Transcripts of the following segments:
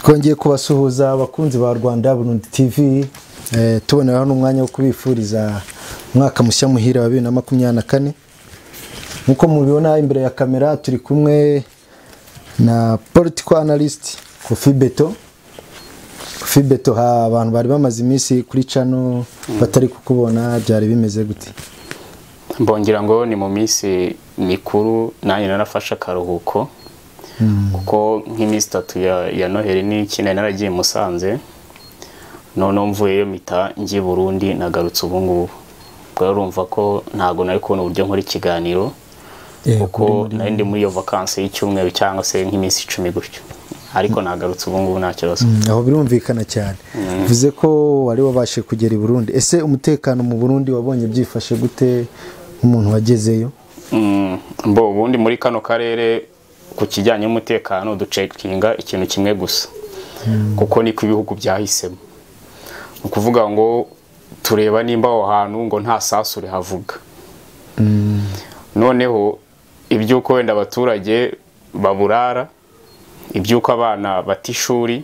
Twongeye kubasuhuza abakunzi ba Rwanda Burundi TV, tuboneraho n'umwanya wo kubifuriza umwaka mushya muhira wa 2024. Nkuko mubibona imbere ya kamera turi kumwe na political analyst Kofi Beto. Kofi Beto, abantu bari bamaze iminsi kuri channel batari kukubona, byari bimeze gute? Mbongira ngo ni mu minsi mikuru nanjye narafashe akaruhuko, kuko nk'iminsi itatu ya Noheli n'iki nari naragiye Musanze, none mvuyeyo mpita njya i Burundi, nagarutse ubu ngubu. Ubwo urumva ko ntago nari kubona uburyo nkora ikiganiro, kuko nari ndi muri iyo vacances y'icyumweru cyangwa se nk'iminsi 10 gutyo, ariko nagarutse ubu ngubu nta kibazo. Aho birumvikana cyane. Bivuze ko wari wabashe kugera i Burundi. Ese umutekano mu Burundi wabonye byifashe gute nk'umuntu wagezeyo? Mbo ubundi muri kano karere ku kijyanye n'umutekano ducekinga ikintu kimwe gusa, kuko niko ibihugu byahisemo. Ukuvuga ngo tureba nimba aho hantu ngo nta sasu rihavuga. Noneho ibyuko wenda abaturage baburara, ibyuko abana batishuri,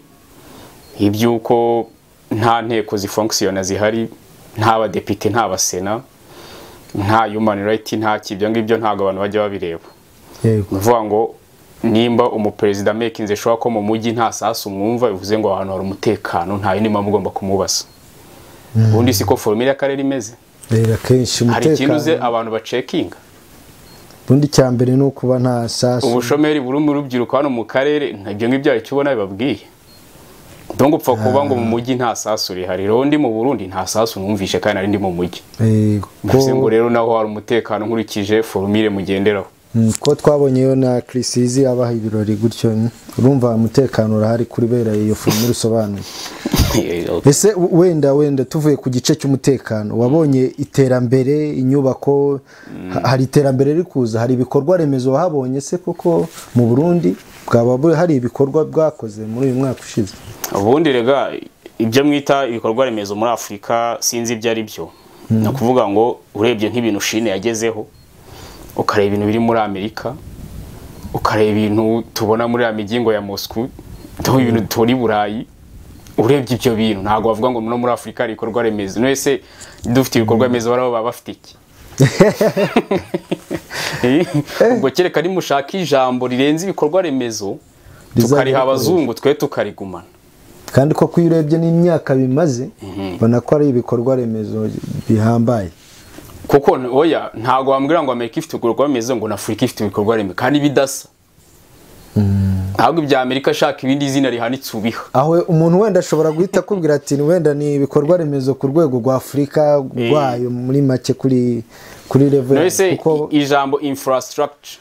ibyuko nta nteko zifunctiona zihari, nta badepite, nta basena, nta human right, nta kibyo ngibyo ntago abantu bajya babireba. Uvuga ngo nimba umuperezida making sure ko mu mujyi nta sasu mwumva, bivuze ngo ahantu hari umutekano, nta yindi mpamvu ugomba kumubaza. Ubundi siko formule y'akarere imeze. Rero kenshi umutekano hari ikintu uze abantu bacekinga. Ubundi cyambere no kuba nta sasu. Ubushomeri buri mu rubyiruko hano mu karere ntabyo ngibyo ari cyubona bibabwiye. Ndongo upfa kuba ngo mu mujyi nta sasu rihari. Rero ndi mu Burundi nta sasu numvishe kandi nari ndi mu mujyi. Bivuze ngo rero naho hari umutekano nkurikije formule mugenderaho. Ko twabonyeyo na Krisizi abaha ibirori gutyo, urumva umutekano urahari kuri bera iyo formule usobanuye. Ese wenda tuvuye ku gice cy'umutekano, wabonye iterambere, inyubako, hari iterambere riri kuza, hari ibikorwa remezo wahabonye se koko mu Burundi bwaba hari ibikorwa bwakoze muri uyu mwaka ushize? Ubundi rega ibyo mwita ibikorwa remezo muri Afrika sinzi ibyo ari byo. No kuvuga ngo urebye nk'ibintu Chine yagezeho, ukareba ibintu biri muri Amerika, ukareba ibintu tubona muri amigingo ya Moscow, to ibintu tori Burayi, urebye ibyo bintu ntago bavuga ngo no muri Afrika ari ibikorwa remezo. None dufite ibikorwa remezo barabo baba bafite iki? Ubwo kereka ni mushaka ijambo rirenze ibikorwa remezo tukariha abazungu twe tukarigumana. Kandi ko kuyirebye n'imyaka bimaze bona ko ari ibikorwa remezo bihambaye. Kuko oya ntago wambwira ngo Amerika ifite ibikorwa remezo ngo na Afrika ifite ibikorwa remezo kandi bidasa. Ntabwo ibya Amerika ashaka ibindi zina rihanitse ubiha. Aho umuntu wenda ashobora guhita akubwira ati wenda ni ibikorwa remezo ku rwego rwa Afrika rwayo muri make kuri level, kuko ijambo infrastructure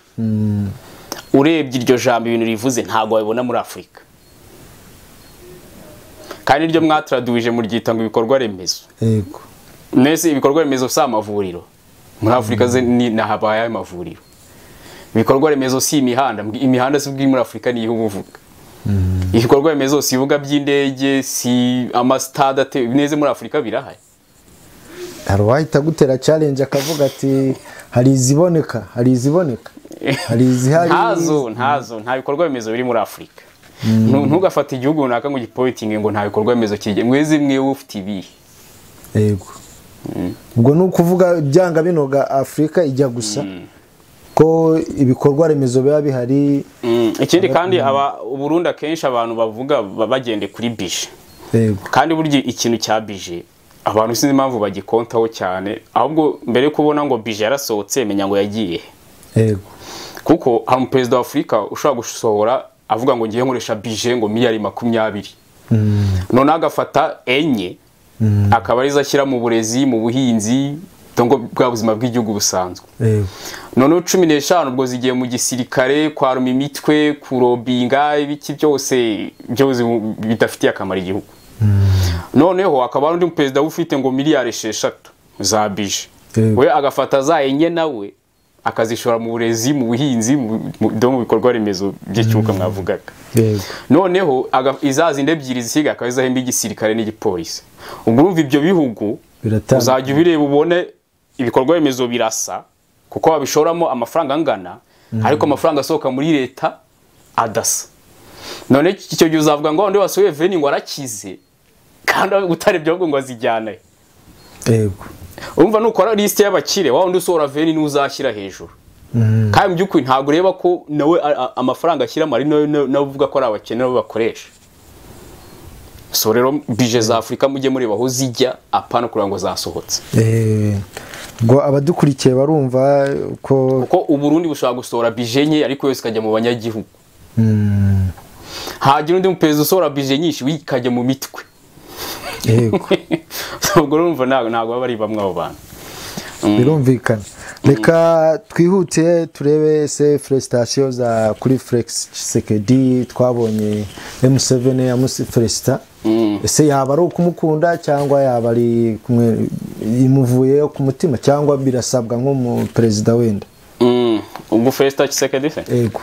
urebye iryo jambo ibintu rivuze ntago wabibona muri Afrika. Kandi iryo mwatraduije muryita ngo ibikorwa remezo. Yego. Nese ibikorwa remezo si amavuriro. Muri Afrika ze ni nahabaye amavuriro. Ibikorwa remezo si imihanda, imihanda si ubwi muri Afrika ni ihubuvuga. Ibikorwa remezo si ibibuga by'indege, si amastade ate neze muri Afrika birahari. Hari wahita gutera challenge akavuga ati hari iziboneka, hari iziboneka, hari izihari. Ntazo, nta bikorwa remezo biri muri Afrika. Ntugafate igihugu runaka ngo gipointing ngo nta bikorwa remezo kije. Mweze mwe ufite ibihe. Yego. Ubwo nukuvuga byanga binoga Afrika ijya gusa ko ibikorwa remezo biba bihari. Ikindi kandi aba Burundi akenshi abantu bavuga bagende kuri bije. Kandi burya ikintu cya bije abantu sinzi impamvu bagikontaho cyane, ahubwo mbere kubona ngo bije yarasohotse menya ngo yagiye. Yego. Kuko hari umuperezida wa Afrika ushobora gusohora avuga ngo ngiye nkoresha bije ngo miliyari 20. None agafata 4 akaba arizo ashyira mu burezi, mu buhinzi, dongo bwa buzima bw'igihugu busanzwe. None 15 ubwo zigiye mu gisirikare, kwaruma imitwe, kurobinga, ibiki byose byose bidafitiye akamaro igihugu. Noneho akaba ari undi perezida ufite ngo miliyari 6 za bije. We agafata za 4 nawe akazishora mu burezi, mu buhinzi, mu bikorwa remezo by'icyuka mwavugaga. Noneho izazi ebyiri zisiga akazahemba igisirikare n'igipolisi. Ubwo urumva ibyo bihugu uzajya ubireba ubone ibikorwa remezo birasa kuko babishoramo amafaranga angana, ariko amafaranga asohoka muri leta adasa. None icyo gihe uzavuga ngo undi wasuye veni ngo arakize, kandi utarebye ahubwo ngo azijyane. Yego. Urumva nukora liste y'abakire, wa undi usohora veni ni uzashyira hejuru. Kandi mu by'ukuri ntabwo ureba ko nawe amafaranga ashyiramo ari nawe uvuga ko ari abakene nabo bakoresha. So rero bije za Afurika mujye mureba aho zijya, apana kugira ngo zasohotse. Ngo abadukurikiye barumva ko kuko Uburundi bushobora gusohora bije nke ariko yose ikajya mu banyagihugu. Hagira undi muperezida usohora bije nyinshi ikajya mu mitwe. Yego. Ubwo urumva ntabwo baba ari bamwe abo bantu. Birumvikana. Reka twihute turebe se felicitation za kuri Felix Tshisekedi. Twabonye M7 yamufelicita. Ese yaba ari ukumukunda cyangwa yaba ari kumwe imuvuyeyo ku mutima, cyangwa birasabwa nk'umuperezida wenda? Ubwo Felix Tshisekedi se? Yego.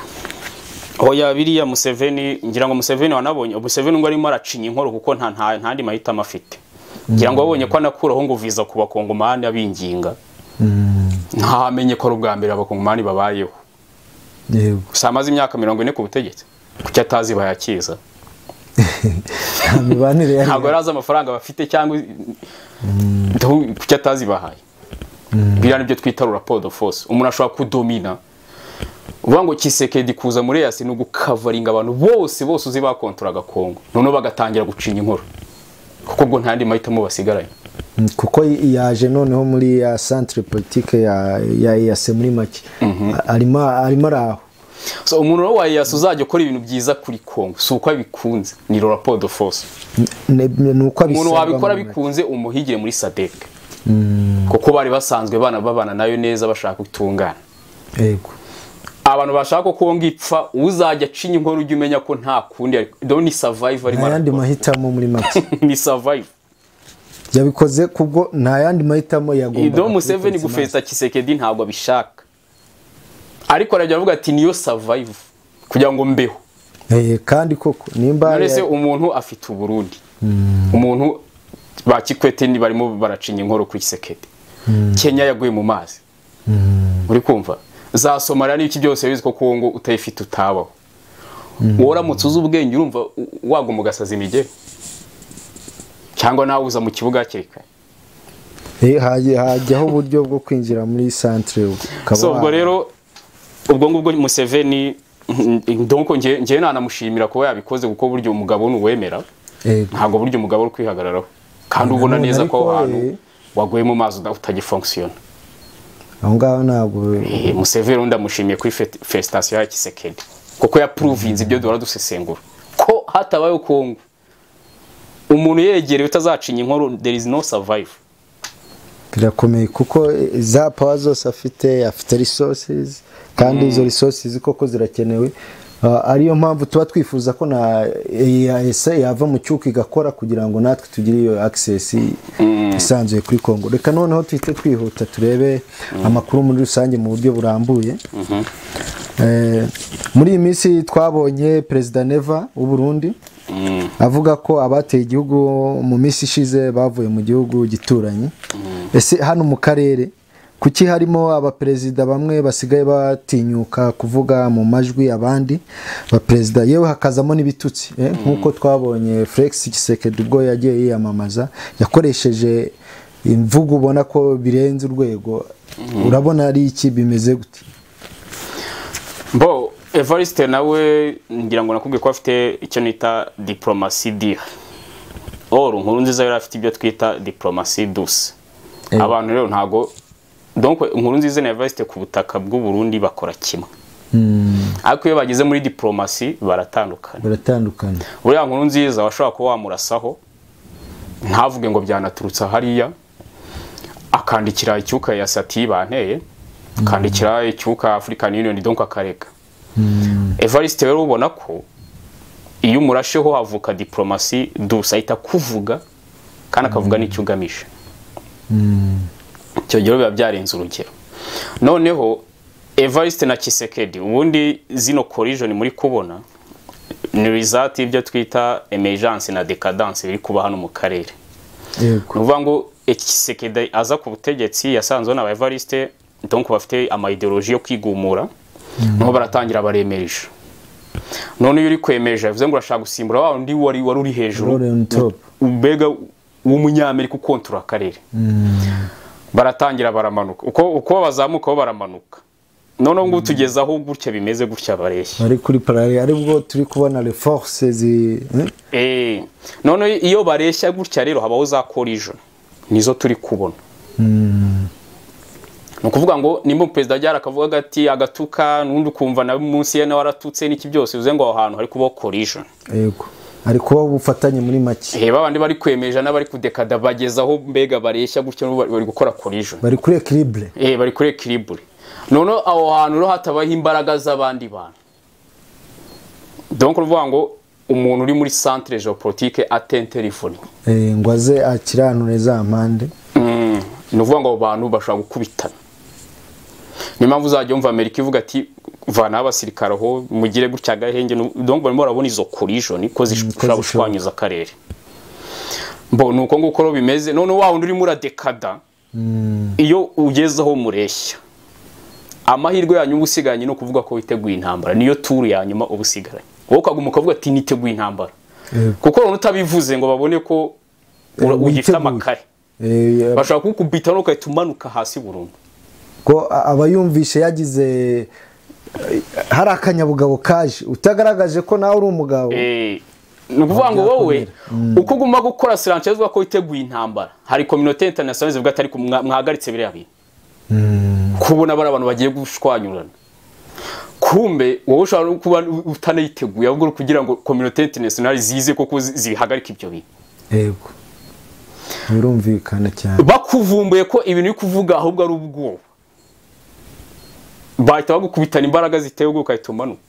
Oya, biriya Museveni, ngira ngo Museveni wanabonye, Museveni ngo arimo aracinya inkoro kuko nta ntandi mahitamo afite. Ngira ngo abonye ko anakuraho ngo visa ku bakongomani abinginga. Ntamenye ko ari ubwa mbere abakongomani babayeho. Yego. Gusa amaze imyaka 40 ku butegetsi, kuki atazi bayakiza? Mibanire ntabwo yari azi amafaranga bafite cyangwa kuki atazi bahaye. Biriya nibyo twita rapport de force. Umuntu ashobora kudomina. Uvuga ngo Tshisekedi kuza muri EAC ni ugukavaringa abantu bose bose uzi bakontoraga Kongo, noneho bagatangira gucinya inkoro, kuko ubwo nta yandi mahitamo basigaranye. Kuko yaje noneho muri ya centre politique ya EAC muri make arimo araho. So umuntu rero wa EAC uzajya ukora ibintu byiza kuri Kongo si uko abikunze, ni rapport de force. Nuko umuntu wabikora bikunze umuhigire muri SADC, kuko bari basanzwe bana babana nayo neza bashaka gutungana. Yego. Abantu bashaka ko Kongo ipfa, uzajya acinya inkoro ujye umenya ko nta kundi, don't ni survive arimo yandi mahitamo muri make. Ni survive. Yabikoze kubwo nta yandi mahitamo yagomba. Ido Museveni gufesa Tshisekedi ntabwo abishaka, ariko arajya avuga ati niyo survive kugira ngo mbeho. Kandi koko nimba none umuntu afite Uburundi, umuntu ba Kikwete ni barimo baracinya inkoro kuri Tshisekedi. Kenya yaguye mu mazi. Uri kumva za Somalia n'iki byose bizi ko Kongo utayifite utabaho. Woramutse uzi ubwenge urumva waguma ugasaza imigeri, cyangwa nawe uza mu kibuga hakiri kare. Hajyaho uburyo bwo kwinjira muri centre. So ubwo rero ubwo ngubwo Museveni donc ngiye nanamushimira kuba yabikoze, kuko buryo umugabo nuwemera ntabwo buryo umugabo uri kwihagararaho, kandi ubona neza ko ahantu waguye mu mazi utagifonctiona. Aho ngaho ntabwo Museveni ndamushimiye kuri felicitation ya Tshisekedi, kuko yaprovinze ibyo duhora dusesengura ko hatabaye Kongo umuntu yegereye utazacinya inkoro, there is no survive. Birakomeye kuko za power zose afite resources, kandi izo resources koko zirakenewe. Ariyo mpamvu tuba twifuza ko na EAC yava mu cyuko igakora kugira ngo natwe tugire iyo access isanzuye kuri Kongo. Reka noneho tuhite twihuta turebe amakuru muri rusange mu buryo burambuye. Muri iyi minsi twabonye Perezida Neva w'u Burundi avuga ko abateye igihugu mu minsi ishize bavuye mu gihugu gituranye. Ese hano mu karere kuki harimo abaperezida bamwe basigaye batinyuka kuvuga mu majwi abandi baperezida, yewe hakazamo n'ibitutsi, nkuko twabonye Felix Tshisekedi ubwo yagiye yiyamamaza yakoresheje imvugo ubona ko birenze urwego. Urabona ari iki bimeze gute? Bo Evariste nawe ngira ngo nakubwiye ko afite icyo nita diplomatie dure. Or Nkurunziza yari afite ibyo twita diplomatie douce. Abantu rero ntago donc Nkurunziza na Evariste ku butaka bw'u Burundi bakora kimwe. Ariko iyo bageze muri diplomatie baratandukana. Baratandukana. Buriya Nkurunziza washobora kuba wamurasaho ntavuge ngo byanaturutsa hariya, akandikira icyuka ya sati banteye, akandikira icyuka African Union donc akareka. Evariste rero ubona ko iyo umurasheho havuka diplomatie douce, ahita kuvuga kandi akavuga n'icyo ugamije. Icyo gihe biba byarenze urugero. Noneho Evariste na Tshisekedi ubundi zino collision muri kubona ni result y'ibyo twita emergence na decadence biri kuba hano mu karere. Yego. Uvuga ngo Tshisekedi aza ku butegetsi yasanzwe na Evariste donc bafite ama ideologie yo kwigumura, niho baratangira baremeje. None iyo uri kwemeje bivuze ngo urashaka gusimbura wa undi wari uri hejuru mbega w'umunyamerika ukontora akarere. Baratangira baramanuka, uko bazamuka bo baramanuka. None ngo tugeze aho gutya bimeze gutya bareshya bari kuri parallel, aribwo turi kubona les forces none iyo bareshya gutya rero habaho za collision, nizo turi kubona. Ni ukuvuga ngo nimba perezida ajyara akavuga ati agatuka n'undi ukumva na munsi ye nawe aratutse n'iki byose, bivuze ngo aho hantu hari kubaho collision. Yego, ari kuba ubufatanye muri make. Babandi bari kwemeja n'abari kudekada bageza aho mbega bareshya gutya bari gukora collision, bari kuri equilibre. Bari kuri equilibre. None aho hantu rero hatabaho imbaraga z'abandi bantu. Donc uvuga ngo umuntu uri muri centre géopolitique atentelefone ngo aze akiranure za mpande. Ni uvuga ngo abantu bashobora gukubitana. Ni impamvu uzajya umva Amerika ivuga ati vana abasirikare aho mugire gutya gahenge. Donc barimo barabona izo collision ko zishobora gushwanyuza akarere. Mbo nuko nguko ro bimeze. None wa wundi urimo uradekada, iyo ugezeho mureshya, amahirwe yanyu ubusigaranye no kuvuga ko witeguye intambara, niyo tour ya nyuma ubusigaranye. Wowe ukaguma ukavuga ati niteguye intambara, kuko none utabivuze ngo babone ko ugifite amakare, bashaka kukubita no ukahita umanuka hasi burundu. Ko abayumvishe yagize hari akanyabugabo kaje utagaragaje ko nawe uri umugabo. Ni ukuvuga ngo wowe uko uguma gukora silence ko witeguye intambara, hari communauté internationale zivuga ati ariko mwahagaritse biriya bintu, kubona bari abantu bagiye gushwanyurana. Kumbe wowe ushobora kuba utanayiteguye, ahubwo kugira ngo communauté internationale zize koko zihagarika ibyo bintu. Yego, birumvikana cyane. Bakuvumbuye ko ibintu uri kuvuga ahubwo ari ubwoba, bahita bagukubitana imbaraga ziteye ubwoba ukahita umanuka.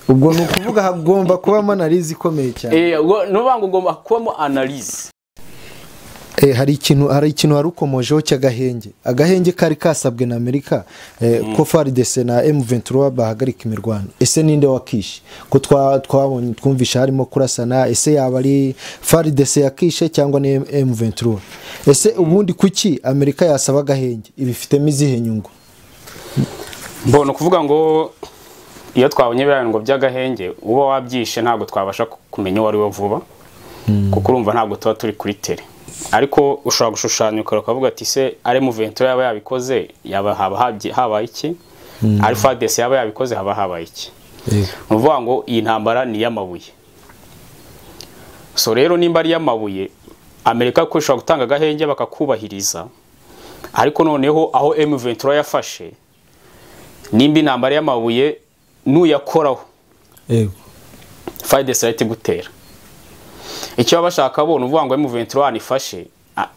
Ubwo ni ukuvuga hagomba kubamo analyse ikomeye cyane. Nuvuga ngo ugomba kubamo analyse. Hari ikintu warukomojeho cy'agahenge. Agahenge kari kasabwe na Amerika ko FARDC na M23 bahagarika imirwano. Ese ninde wakishe? Ko twabonye twumvisha harimo kurasana, ese yaba ari FARDC yakishe cyangwa ni M23? Ese ubundi kuki Amerika yasaba agahenge? Ibifitemo izihe nyungu? Mbona kuvuga ngo iyo twabonye birango by'agahenge uba wabyishe ntabwo twabasha kumenya uwo ari we vuba, kuko urumva ntabwo tuba turi kuri tele. Ariko ushobora gushushanya ukavuga ati se ari M23 yaba yabikoze yaba habaye iki, ari FARDC yaba yabikoze haba habaye iki. Uvuga ngo iyi ntambara ni yamabuye. So rero nimba ari yamabuye, Amerika ko ishobora gutanga agahenge bakakubahiriza, ariko noneho aho M23 yafashe nimba intambara y'amabuye nuyakoraho, yego, FARDC irahita igutera. Icyo bashaka bona uvuga ngo M23 ifashe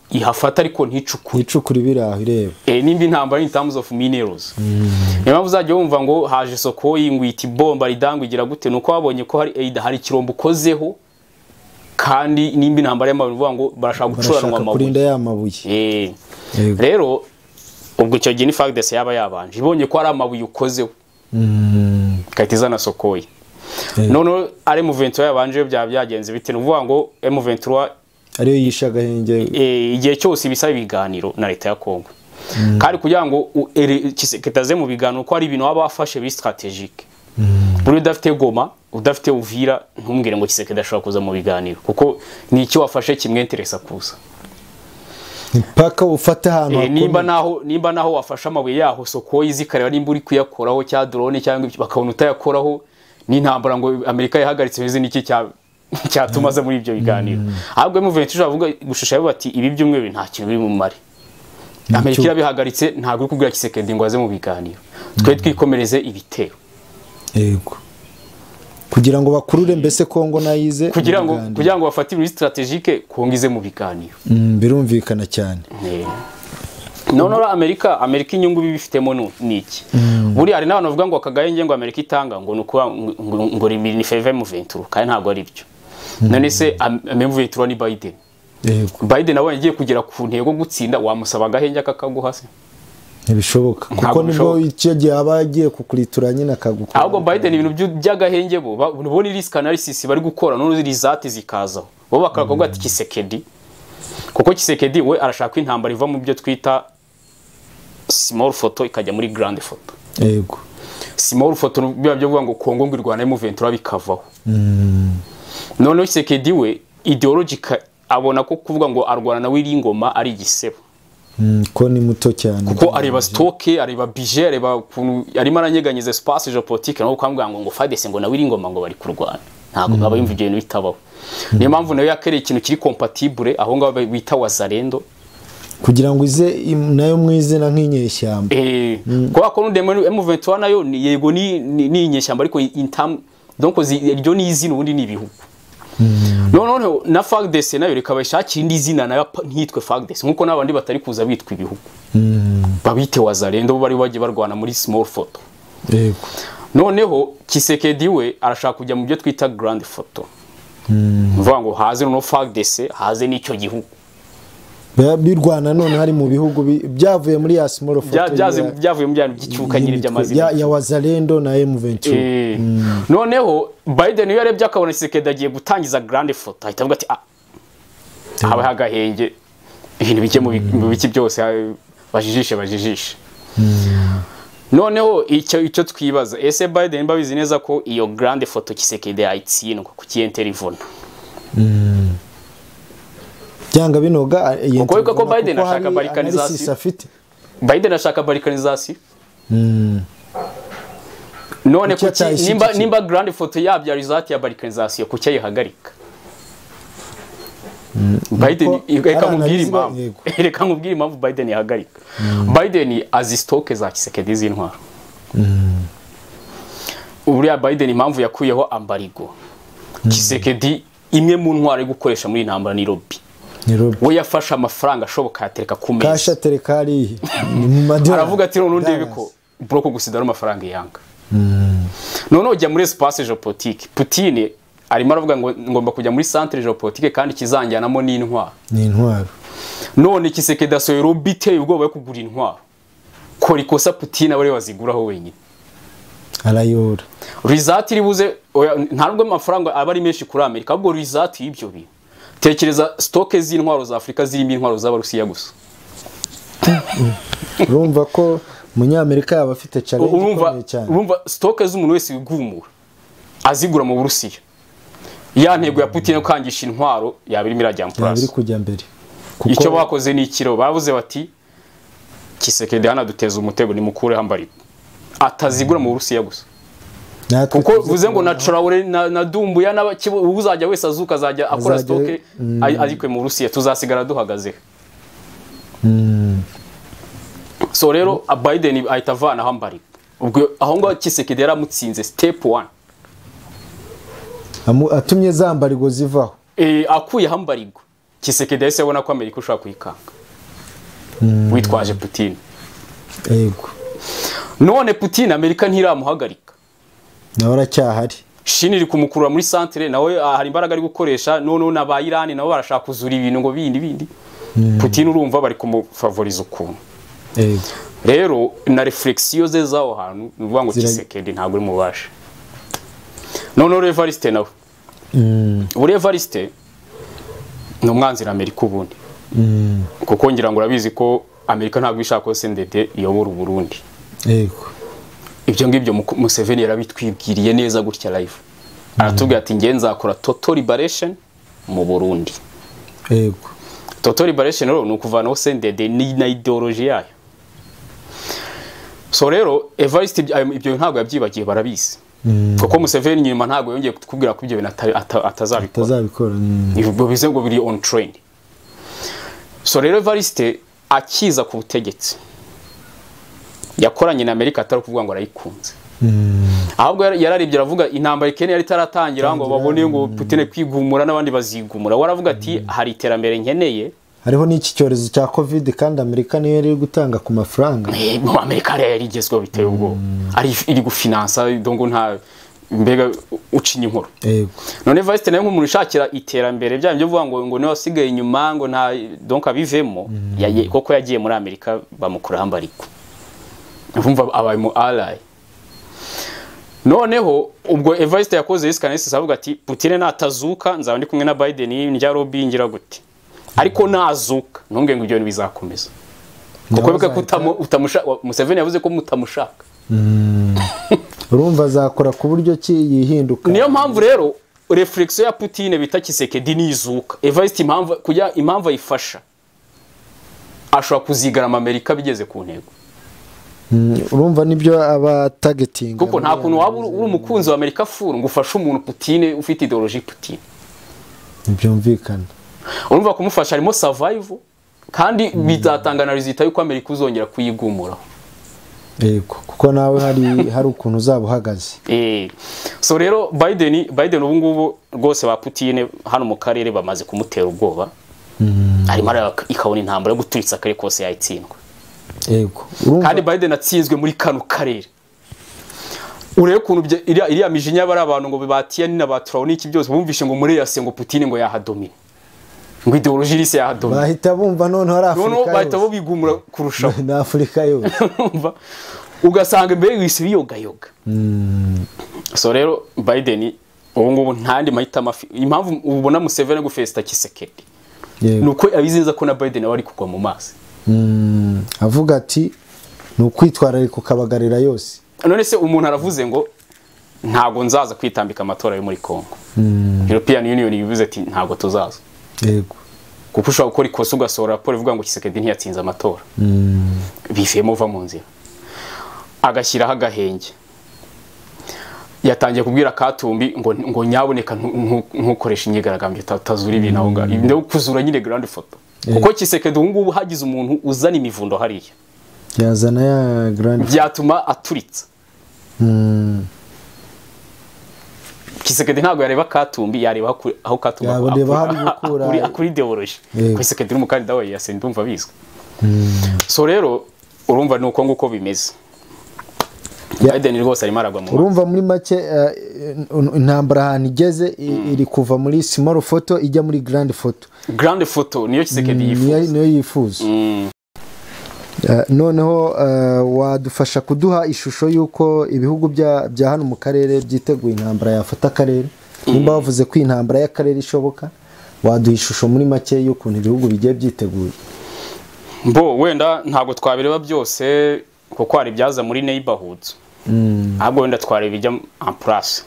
ihafata ariko nticukure, icukure biraho ireba. Nimba intambara in terms of minerals. Niyo mpamvu uzajya wumva ngo haje soko y'ingwiti bomba ridangwa igira gute, nuko babonye ko hari aid, hari kirombo ukozeho, kandi nimba intambara y'amabuye uvuga ngo barashaka gucuranwa amabuye, kurinda ya mabuye. Rero ubwo icyo gihe ni FARDC yaba yabanje ibonye ko hari amabuye ukozeho, ikahita izana sokoyi. None ari M23 yabanje bya byagenze bite? Nuvuga ngo M23 ariyo yisha agahenge igihe cyose ibisaba ibiganiro na leta ya Kongo. Kandi kugira ngo Tshisekedi mu biganiro ko ari ibintu baba bafashe bi strategique. Buri udafite Goma, udafite Uvira, ntumbwire ngo Tshisekedi ashobora kuza mu biganiro, kuko ni icyo wafashe kimwenteresa kuza. Mpaka ufate ahantu nimba naho wafashe amabuye yaho soko yizikareba nimba uri kuyakoraho cya drone cyangwa bakabona utayakoraho, ni intambara ngo Amerika yahagaritse bize niki cyatumaze muri ibyo biganiro. Ahubwo M23 avuga gushushanya bati ibi byumwe nta kintu biri mu mare. Amerika irabihagaritse ntabwo uri kubwira Tshisekedi ngo aze mu biganiro, twe twikomereze ibitero. Yego, kugira ngo bakurure mbese Kongo nayize, kugira ngo bafate ibintu strategique Kongo ize mu biganiro. Birumvikana cyane. None Amerika inyungu bibifitemo niki? Buri hari n'abantu bavuga ngo akagahenge ngo Amerika itanga ngo nuko ngo ni favor M23, kandi ntabwo ari byo. None se M23 ni Biden. Biden nawe yagiye kugera ku ntego gutsinda, wamusaba agahenge akakaguha se? Ntibishoboka, kuko nibwo icyo gihe aba agiye kukuritura nyine akagukora. Ahubwo Biden ibintu by'agahenge bo bo ni risk analysis bari gukora, none result zikazaho. Bo bakavuga ati Tshisekedi, kuko Tshisekedi we arashaka intambara iva mu byo twita small photo ikajya muri grand photo. Yego. Small photo biba byo kuvuga ngo Kongo ngo irwana M23 bikavaho. Noneho Tshisekedi we ideological abona ko kuvuga ngo arwana na Willy Ngoma ari igisebo. Ko ni muto cyane. Kuko areba stock, areba budget, areba ukuntu arimo aranyeganyeza espace géopolitique, naho ukambwira ngo FARDC ngo na Willy Ngoma ngo bari kurwana. Ntabwo aba yumva ibyo bintu bitabaho. Niyo mpamvu nayo yakereye ikintu kiri compatible aho ngaho bita Wazalendo, kugira ngo ize nayo mwizina nk'inyeshyamba. Kwa ko nde M23 nayo yego ni inyeshyamba, ariko in term donc iryo ni izina, ubundi ni ibihugu. Noneho na FARDC nayo reka bayishakira indi zina nayo ntitwe FARDC, nkuko nabandi batari kuza bitwa ibihugu. Babite Wazalendo bari bagiye barwana muri small photo. Yego. Noneho Tshisekedi we arashaka kujya mu byo twita grand photo. Mvuga ngo haze no FARDC, haze n'icyo gihugu. Birwana none hari mu bihugu byavuye muri ya small photo, byavuye mu byantu by'icyuka nyine by'amazina ya Wazalendo na M23. Noneho Biden iyo yarebye akabona Tshisekedi agiye gutangiza grand photo, ahita avuga ati habe hagahenge ibintu bike mu biki byose bajijishe. Noneho icyo twibaza, ese Biden babizi neza ko iyo grand photo Tshisekedi ayitsindwa kuki interivona? Byanga binoga kuko ko Biden ashaka balkanization. Biden ashaka balkanization. None kuki nimba grand photo yabya result ya balkanization kuki ayihagarika? Biden reka nkubwire impamvu Biden yahagarika. Biden azi stock za Tshisekedi z'intwaro. Uriya Biden impamvu yakuyeho ambarigo Tshisekedi, imwe mu ntwaro yo gukoresha muri intambara ni lobby. We yafashe amafaranga ashoboka yatereka ku meza. Kasha tereka ari mu madorari. Aravuga ati none ndebe ko block gusidara amafaranga yanga. None ujya muri espace géopolitique, Putin arimo aravuga ngo ngomba kujya muri centre géopolitique kandi kizanjyanamo n'intwaro. Ni intwaro. None Tshisekedi asohoye lobby iteye ubwoba yo kugura intwaro. Kora ikosa Putin abari baziguraho wenyine. Arayora. Result iribuze nta nubwo amafaranga aba ari menshi kuri Amerika, ahubwo result y'ibyo bintu. Tekereza stock z'intwaro za Afrika zirimo intwaro z'Abarusiya gusa. Urumva ko Munyamerika yaba afite challenge ikomeye cyane. Urumva stock z'umuntu wese wigumura azigura mu Burusiya. Ya ntego ya Putin yo kangisha intwaro yaba irimo irajya mu place. Yaba kujya mbere. Icyo bakoze ni ikiro bavuze bati Tshisekedi hana duteza umutego ni mukure hambari. Atazigura mu Burusiya gusa. Kuko vuze ngo na Traoré na Dumbuya n'uzajya wese azuka azajya akora stock azikwe mu Burusiya, tuzasigara duhagaze. So rero Biden ahita avana hambari. Ubwo aho ngo Tshisekedi yaramutsinze step 1. Atumye zambarigo zivaho. Akuye hambarigo. Tshisekedi yahise abona ko Amerika ushaka kuyikanga. Witwaje Putin. Yego. None Putin Amerika ntiramuhagarika. Nawe aracyahari. Shini iri kumukurura muri centre, nawe hari imbaraga ari gukoresha, none n'aba Iran nabo barashaka kuzura ibintu ngo bindi. Putin urumva bari kumufavoriza ukuntu. Yego. Rero na reflexion ze zaho hantu nuvuga ngo Tshisekedi ntabwo uri mubasha. None Evariste nawe. Uri Evariste ni umwanzi na Amerika ubundi. Kuko ngira ngo urabizi ko Amerika ntabwo ishaka ko CNDD iyobora Burundi. Yego. Ibyo ngibyo Museveni yarabitwibwiriye neza gutya live. Aratubwira ati nge nzakora total liberation mu Burundi. Yego. Total liberation rero ni ukuvanaho CNDD na ideology yayo. So rero Evariste ibyo ntabwo yabyibagiye, barabizi. Kuko Museveni nyuma ntabwo yongeye kutubwira ko ibyo bintu atazabikora. Atazabikora. Ibyo bize ngo biri on train. So rero Evariste akiza ku butegetsi yakoranye na Amerika atari kuvuga ngo arayikunze. Ahubwo yararibye aravuga intambara Kenya yari itaratangira ngo babone ngo Putin kwigumura n'abandi bazigumura. Waravuga ati hari iterambere nkeneye. Hariho n'iki cyorezo cya Covid kandi Amerika niyo yari gutanga ku mafaranga. Mu Amerika yari igezweho biteye ubwoba. Ari iri gufinansa dongo nta mbega ucinya inkuru. Yego. None Evariste nawe nk'umuntu ushakira iterambere bya byo vuga ngo niwe wasigaye inyuma ngo nta donc abivemo, koko yagiye muri Amerika bamukura hambariko. Urumva abaye mu ally. Noneho ubwo Evariste yakoze risk analysis avuga ati Putin natazuka nzaba ndi kumwe na Biden njya lobby ngira gute. Ariko nazuka ntunge ngo ibyo bizakomeza. Kuko bika utamusha Museveni yavuze ko mutamushaka. Urumva azakora ku buryo ki yihinduka. Niyo mpamvu rero reflexion ya Putin bita Tshisekedi nizuka Evariste, impamvu kujya impamvu ayifasha, ashobora kuzigarama Amerika bigeze ku ntego. Urumva nibyo aba targeting, kuko nta kuntu waba uri umukunzi wa Amerika furu ngo ufashe umuntu Putin ufite ideologie Putin. Ntibyumvikana. Urumva kumufasha harimo survival, kandi bizatanga na result yuko Amerika uzongera kuyigumuraho. Yego, kuko nawe hari ukuntu uzaba uhagaze. So rero Biden ubu ngubu rwose ba Putin hano mu karere bamaze kumutera ubwoba. Arimo ikabona intambara yo guturitsa akarere kose yayitsindwa. Yego. Kandi Biden atsinzwe muri kano karere. Urebe ukuntu iriya mijinya bari abantu ngo bibatiye ni nabatrawo n'iki byose bumvishe ngo muri yase ngo Putin ngo yahadomine. Ngo ideologie rise yahadomine. Bahita bumva none hari Afrika. None bahita bo bigumura kurushaho. Na Afrika yose. Ugasanga imbere wisi biyoga yoga. So rero Biden ubu ngubu ntandi mahita mafi. Impamvu ubona Museveni gufesta Tshisekedi. Nuko abizinza ko na Biden ari kugwa mu mazi. Avuga ati ni ukwitwararika ukabagarira yose. None se umuntu aravuze ngo ntago nzaza kwitambika amatora yo muri Congo. European Union yivuze ati ntago tuzaza. Yego. Kuko ushobora gukora ikosa ugasohora raporo ivuga ngo Tshisekedi ntiyatsinze amatora. Bivemo uva mu nzira. Agashyiraho agahenge. Yatangiye kubwira Katumbi ngo nyaboneka ntukoresha imyigaragambyo tazura ibintu aho ngaho. Ibyo kuzura nyine grand photo. Kuko Tshisekedi ubu ngubu hagize umuntu uzana imivundo hariya. Yazana ya grand byatuma aturitsa. Tshisekedi ntago yareba Katumbi, yareba aho Katumbi akuri ideologie. Tshisekedi uri umukandida we yase ndumva bizwi. So rero urumva nuko nguko bimeze. Biden rwose arimo aragwa mu. Urumva muri make intambara ahantu igeze iri kuva muri small photo ijya muri grand photo. Grand photo niyo Tshisekedi yifuza. Niyo yifuza. Noneho wadufasha kuduha ishusho yuko ibihugu bya hano mu karere byiteguye intambara yafata akarere. Nimba bavuze ko intambara y'akarere ishoboka, waduha ishusho muri make y'ukuntu ibihugu bigiye byiteguye. Mbo wenda ntabwo twabireba byose kuko hari byaza muri neighborhoods. Ahubwo wenda twareba ijya en place.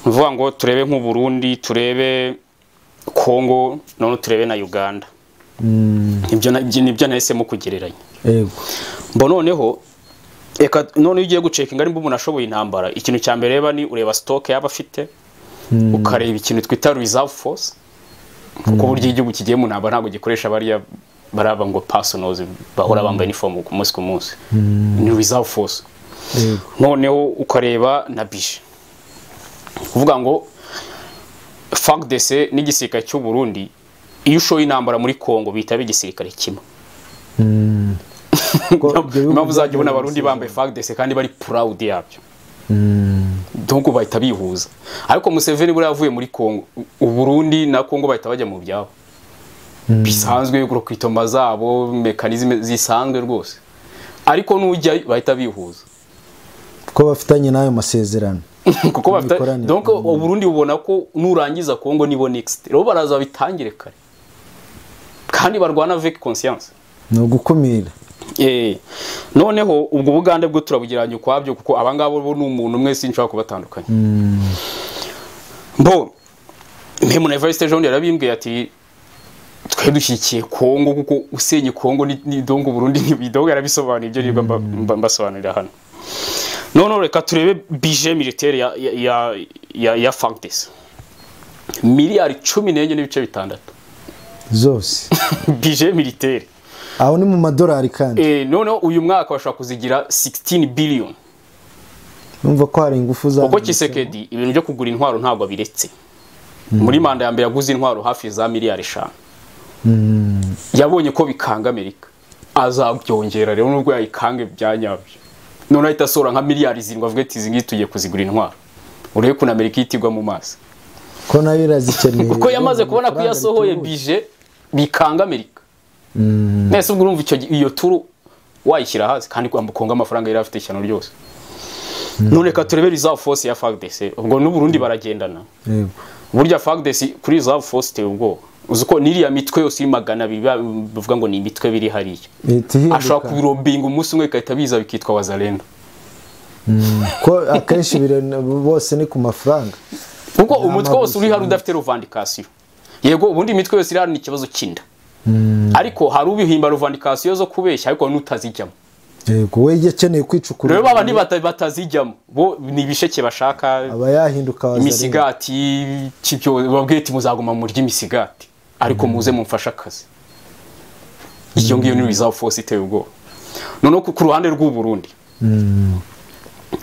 Mvuga ngo turebe nk'u Burundi, turebe Congo, none turebe na Uganda. Ibyo nibyo nahisemo kugereranya. Yego. Mbo noneho eka none ugiye gucekinga nimba umuntu ashoboye intambara, ikintu cya mbere reba ni ureba stock yaba afite, ukareba ikintu twita reserve force, kuko buryo igihugu kigiye mu ntambara ntabwo gikoresha bariya baraba ngo personals bahora bambaye uniform ku munsi ku munsi. Ni reserve force. Noneho ukareba na budget. Kuvuga ngo FARDC n'igisirikare cy'u Burundi iyo ushoye intambara muri Congo bita bigisirikare kimwe. Impamvu uzajya ubona abarundi bambaye FARDC kandi bari proud yabyo. Donc bahita bihuza. Ariko Museveni buriya avuye muri Congo, u Burundi na Congo bahita bajya mu byabo. Bisanzwe kwitoma zabo, mechanism zisanzwe rwose. Ariko nujya bahita bihuza. Kuko bafitanye nayo masezerano. Kuko bafite donc u Burundi ubona ko nurangiza Congo nibo next. Rero baraza bitangire kare. Kandi barwana avec conscience. No gukumira. Noneho ubwo Bugande bwo turabugiranye kwabyo kuko abangabo bo n'umuntu umwe sinshobora kubatandukanya. Mbo Mpemu na Evariste Jean yarabimbwiye ati twe dushyikiye Kongo kuko usenye Kongo ni dongo Burundi ni bidongo, yarabisobanuye ibyo nibwo mbasobanurira hano. None reka turebe budget militaire ya FARDC. Miliyari 14.6 zose. Budget militaire. Aho ni mu madolari kandi. None uyu mwaka bashobora kuzigira 16 billion. Numva ko hari ingufu za kuko Tshisekedi ibintu byo kugura intwaro ntabwo abiretse. Muri manda ya mbere yaguze intwaro hafi za miliyari 5. Yabonye ko bikanga Amerika. Azabyongera rero nubwo yayikange byanyabyo. None ahita asora nka miliyari 7 avuga ati izi ngiyi tugiye kuzigura intwaro. Urebe ko Amerika itigwa mu maso. Ko nayo irazikeneye. Kuko yamaze kubona ko yasohoye budget bikanga Amerika. Nese ubwo urumva iyo turu wayishyira hasi kandi Kongo amafaranga yari afite ishyano ryose. None ka turebe reserve force ya FARDC ubwo n'u Burundi baragendana. Yego. Burya FARDC kuri reserve force te ubwo uzi ko niriya mitwe yose iri 200 bavuga ngo ni imitwe biri hariya. Ashobora kubirobinga umunsi umwe ikahita biza bikitwa Wazalendo. Ko akenshi bose ni ku mafaranga, kuko umutwe wose uri hari udafite revendication. Yego ubundi imitwe yose iri hano ni ikibazo cy'inda, ariko hari ubihimba revendication zo kubeshya ariko n'utazijyamo. Yego we yakeneye kwicukura. Rero baba batazijyamo bo ni ibisheke bashaka, aba yahinduka imisigati kibyo babwiye ati muzaguma muri imisigati ariko muze mumfasha akazi. Iyo ngiyo ni reserve force iteye ubwoba. Noneho ku ruhande rw'u Burundi,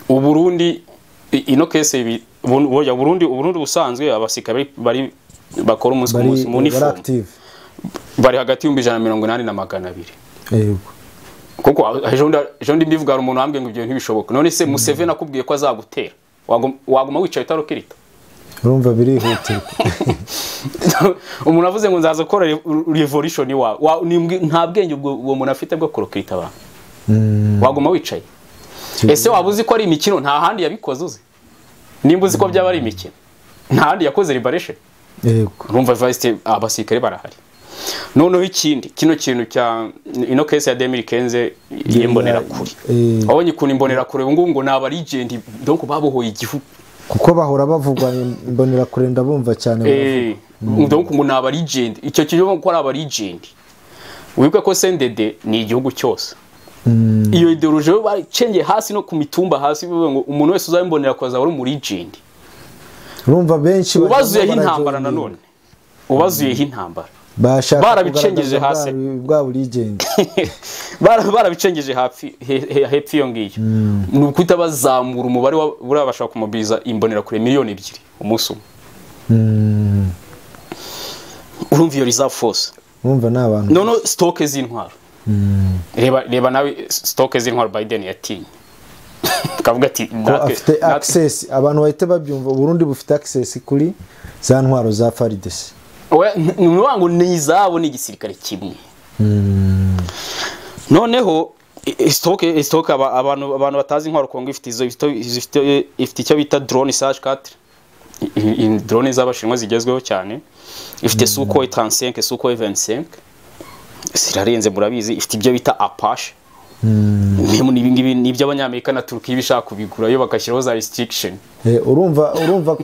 u Burundi ino case ya Burundi, u Burundi busanzwe abasirikare bari bakora umunsi ku munsi mu uniform bari hagati y'180 na 200. Yego kuko ejo ndi mbivuga hari umuntu wambwiye ngo ibyo ntibishoboka. None se Museveni akubwiye ko azagutera waguma wicaye utarokirita? Urumva birihutirwa. Umuntu avuze ngo nzaza gukora revolution wa nta bwenge ubwo uwo muntu afite bwo kurokirita abantu. Waguma wicaye. Ese waba uzi ko ari imikino? Nta handi yabikoze uzi. Nimba uzi ko byaba ari imikino, nta handi yakoze liberation. Yego urumva vice abasirikare barahari. Noneho ikindi kino kintu cya ino case ya 2015 y'imbonera kure. Abonye ukuntu imbonera kure ngo ngo naba legend donc babohoye igihugu, kuko bahora bavugwa imbonera kure ndabumva cyane. Donc ngo naba legend, icyo kiyo ko ari aba legend. Wibuke ko CNDD ni igihugu cyose. Iyo ideologie bacengeye hasi no ku mitumba hasi ngo umuntu wese uzabimbonera ko azaba ari mu legend. Urumva benshi ubazuyeho intambara, nanone ubazuyeho intambara barabicengeje hasi bwa legend, barabicengeje hafi hepfo iyo ngiyo. Ni ukwita bazamura umubare wa bashaka kumobiliza imbonera kure 2 miliyoni umunsi umwe. Urumva iyo reserve force, urumva n'abantu nono stock z'intwaro. Reba nawe stock z'intwaro Biden yatinye kavuga ati afite access, abantu bahita babyumva Burundi bufite access kuri za ntwaro za FARDC. Oya ngo ni izabo ni igisirikare kimwe. Noneho stock abantu batazi intwaro Kongo ifite izo ifite icyo bita drone SH4, drone z'abashinwa zigezweho cyane. Ifite Sukhoi 35, Sukhoi 25 zirarenze murabizi. Ifite ibyo bita Apache. N'ibi ngibi ni iby'abanyamerika na Turkiya bishaka kubigura yo bakashyiraho za restriction. Urumva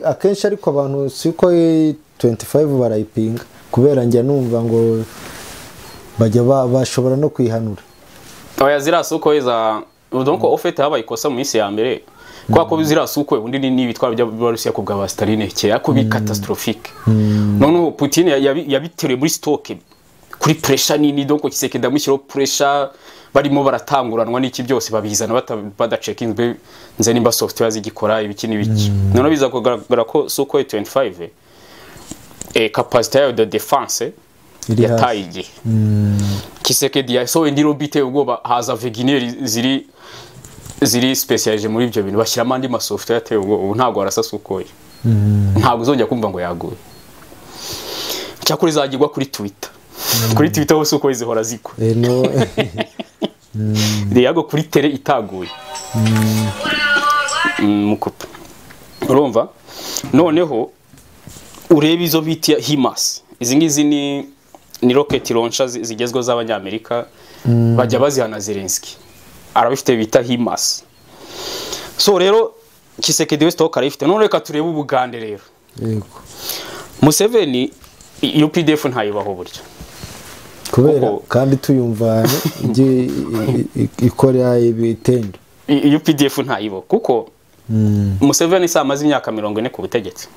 akenshi ariko abantu Sukhoi 25 barayipinga kubera njya numva ngo bajya bashobora no kwihanura. Oya zira Sukhoi za donc au fait habaye ikosa mu minsi ya mbere kwa ko zira Sukhoi ubundi ni ibitwaro by'Abarusiya ku bwa Staline kera ko bi catastrophique. Noneho Putin yabiteruye muri stock kuri pressure nini, donc Tshisekedi amushyiraho pressure barimo baratanguranwa n'iki byose babizana badachekinzwe nze nimba software zigikora ibiki n'ibiki. Noneho biza kugaragara ko Sukhoi 25 capacité yayo de défense yataye igihe. Tshisekedi yasohoye indi robite ubwoba haza Wagner ziri specialisé muri ibyo bintu bashyiramo andi ma software yateye ubwoba. Ubu ntabwo arasa Sukhoi, ntabwo uzongera kumva ngo yaguye. Cyakora izagirwa kuri Twitter. Kuri Twitter hose uko zihora ziko. Yago kuri tele itaguye. Mukupa. Urumva? Noneho urebe izo bita HIMARS. Izi ngizi ni rocket launcher zigezweho z'abanyamerika bajya bazihana Zelensky. Arabifite bita HIMARS. So rero Tshisekedi West arifite. None reka turebe Ubugande rero. Yego. Museveni UPDF ntayibaho burya. Kubera kandi tuyumva ikora ibitendo. UPDF ntayibaho kuko Museveni sa amaze imyaka 40 ku butegetsi.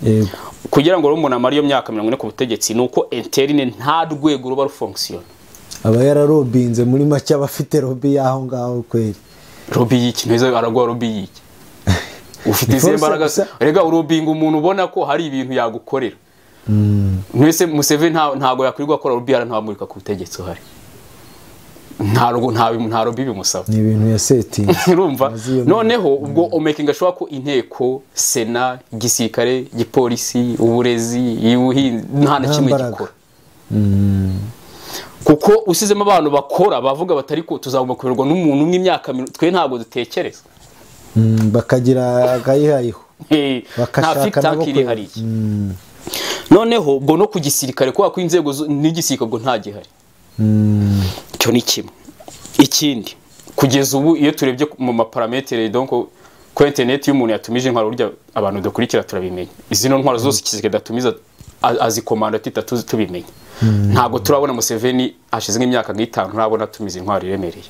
Yego. Kugira ngo umuntu amare iyo myaka 40 ku butegetsi nuko interne nta rwego ruba rufonctionne. Aba yararobinze muri make abafite lobby yaho ngaho kweri. Lobby y'iki? Neza aragwa lobby y'iki? Ufite izihe mbaraga? Rega urobinga umuntu ubona ko hari ibintu yagukorera. Mwese Museveni ntago yakwirirwa akora lobby ntamurika ku butegetsi uhari. Nta lobby bimusaba. Ni ibintu ya setting. Urumva? Noneho ubwo omaking ashobora ko inteko, sena, igisirikare, igipolisi, uburezi, ubuhinzi nta na kimwe gikora. Kuko usizemo abantu bakora bavuga batari ko tuzagomba kuberwa n'umuntu umwe imyaka twe ntago dutekereza. Bakagira akayihayiho. Bakashaka nabo kuri. Noneho ubwo no ku gisirikare kwa ko inzego n'igisirikare ubwo nta gihari. Cyo ni kimwe. Ikindi Kugeza ubu iyo turebye mu maparametere, donc ko internet y'umuntu yatumije intwaro, burya abantu dukurikira turabimenya. Izino ntwaro zose Tshisekedi atumiza azikomanda tita tubimenya. Ntabwo turabona Museveni hashize nk'imyaka nk'itanu ntabona atumiza intwaro iremereye.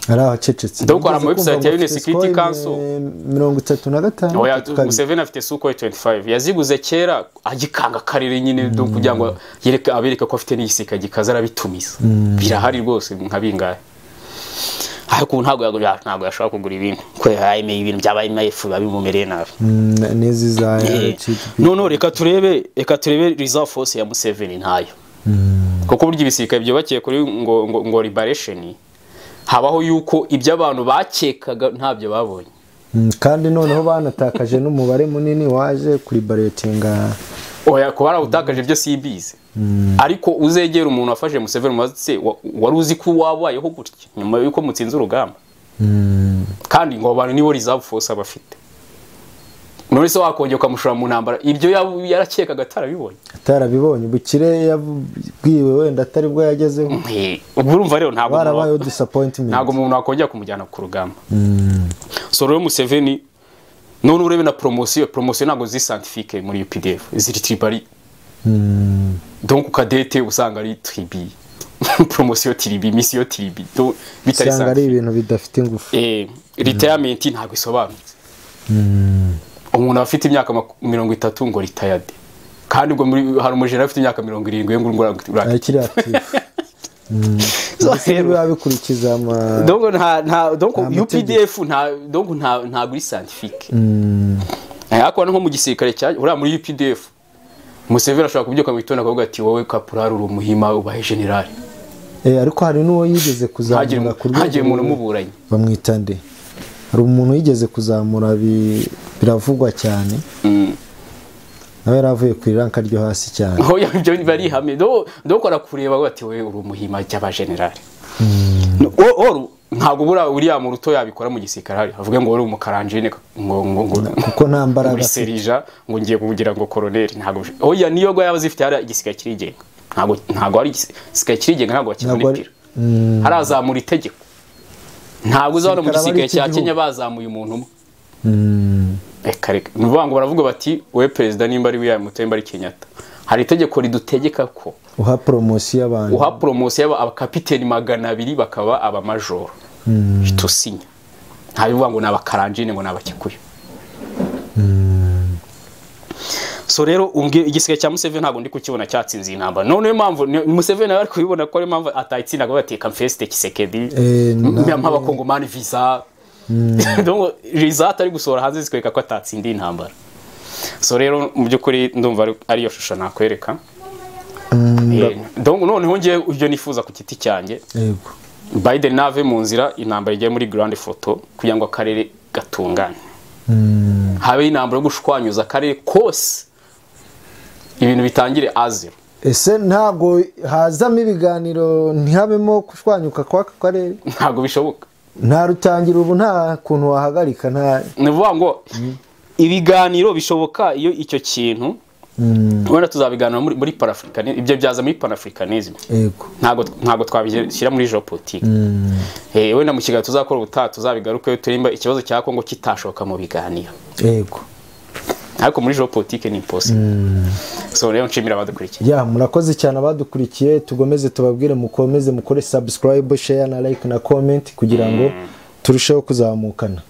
Ari ahacecetse. Donc hari ama website ya UN Security Council. 35. Oya, Museveni afite Sukhoi 25 yaziguze kera agikanga akarere nyine, donc kugira ngo yereke abereke ko afite n'igisirikare gikaza arabitumiza. Birahari rwose nka bingahe. Ariko ntabwo ntabwo yashobora kugura ibintu ko yayemeye ibintu byabaye IMF babimumereye nabi. Nezi za RGB. None reka turebe reserve force ya Museveni ntayo. Kuko burya ibisirikare byubakiye kuri ngo liberation, habaho yuko ibyo abantu bakekaga ntabyo babonye. Kandi noneho banatakaje n'umubare munini waje kuri baretinga. Oya, kuba barawutakaje byo simbizi, ariko uzegera umuntu wafashe Museveni umubaze se wari uzi ko wabayeho gutya nyuma yuko mutsinze urugamba? Kandi ngo abantu nibo reserve force aba afite. None se wakongera ukamushora mu ntambara ibyo yarakekaga atarabibonye? Atarabibonye, ubukire yabwiwe wenda atari bwo yagezeho. Ubwo urumva rero ntabwo barabayeho disappointment. Ntabwo umuntu wakongera kumujyana ku rugamba. So rero Museveni, none urebe na promotion ntabwo ziri scientifique muri UPDF, ziri tribal. Donc cadette usanga ari tribu, promotion tribu, mission tribu, donc bitari usanga ari scientifique. Ibintu bidafite ingufu. Retirement ntabwo isobanutse. Umuntu afite imyaka 30 ngo retired, kandi ubwo hari umujene afite imyaka 70 ngo akiri active. So, Mbese biba bikurikiza ama donc nta donc Nta mategeko. UPDF nta donc ntabwo uri scientifique. Ariko nko mu gisirikare cya uriya muri UPDF, Museveni ashobora kubyuka mu gitondo akavuga ati: "Wowe kaporari uri umuhima, ubahe general." Ariko hari n'uwo yigeze ntagire kuzamura ku ntagire umuntu umuburanye. Bamwita nde? Hari umuntu yigeze kuzamura, biravugwa cyane, nawe yari avuye ku iranka ryo hasi cyane. Oya, ibyo biba ari ihame. Donc arakureba avuga ati: "Wowe uri umuhima, jyaba general." Ntabwo buriya uriya Ruto yabikora mu gisirikare hari avuge ngo uri umukaranjine ngo kuko nta mbaraga uri afite. Serija ngo ngiye kugira ngo koroneri, ntabwo oya, niyo ngo yaba zifite hariya igisirikare kirigenga, ntabwo ari igisirikare kirigenga, ntabwo Ntabwo ari bakimanipira. Harazamura itegeko, ntabwo uzabona mu Gisirikare aba ari gisirikare cya icy'igihugu. Kenya bazamuye umuntu umwe. Reka reka, ni ukuvuga ngo baravuga bati: "Wowe perezida, nimba ari William Ruto, nimba ari Kenyatta, hari itegeko ridutegeka ko uha poromosiyo abantu." Uha poromosiyo abakapiteni 200 bakaba abamajoro, tusinya. Nta bivuga ngo ni abakaranjine, ngo ni abakikuyu. So rero igisirikare cya Museveni ntabwo ndi kukibona cyatsinze iyi ntambara. None niyo mpamvu Museveni nawe ari kubibona ko ariyo mpamvu atayitsinda, ngo bateka mfeste Tshisekedi nk'abakongomani visa. Donc result ari gusohora hanze zikwereka ko atatsindiye intambara. So rero mu by'ukuri ndumva ariyo shusho nakwereka. Donc noneho ngiye ibyo nifuza ku giti cyanjye, Biden nave mu nzira, intambara igiye muri grande photo kugira ngo akarere gatungane, habe intambara yo gushwanyuza akarere kose, ibintu bitangire à zéro. Ese ntabwo hazamo ibiganiro ntihabemo gushwanyuka kw'aka karere? Ntabwo bishoboka. Nta rutangira ubu, nta kuntu wahagarika, nta Ni ukuvuga ngo ibiganiro bishoboka iyo icyo kintu wenda tuzabiganira muri panafricanisme, ibyo byaza muri panafricanisme. Ntabwo twabishyira muri géopolitique. Wenda mu kiganiro tuzakora ubutaha tuzabigarukeho, turimba ikibazo cya Kongo kitashoka mu biganiro, ariko muri géopolitique ni impossible. So rero nshimira abadukurikiye. Ya, murakoze cyane abadukurikiye. Tugomeze tubabwire mukomeze mukore subscribe, share na like na comment kugira ngo turusheho kuzamukana.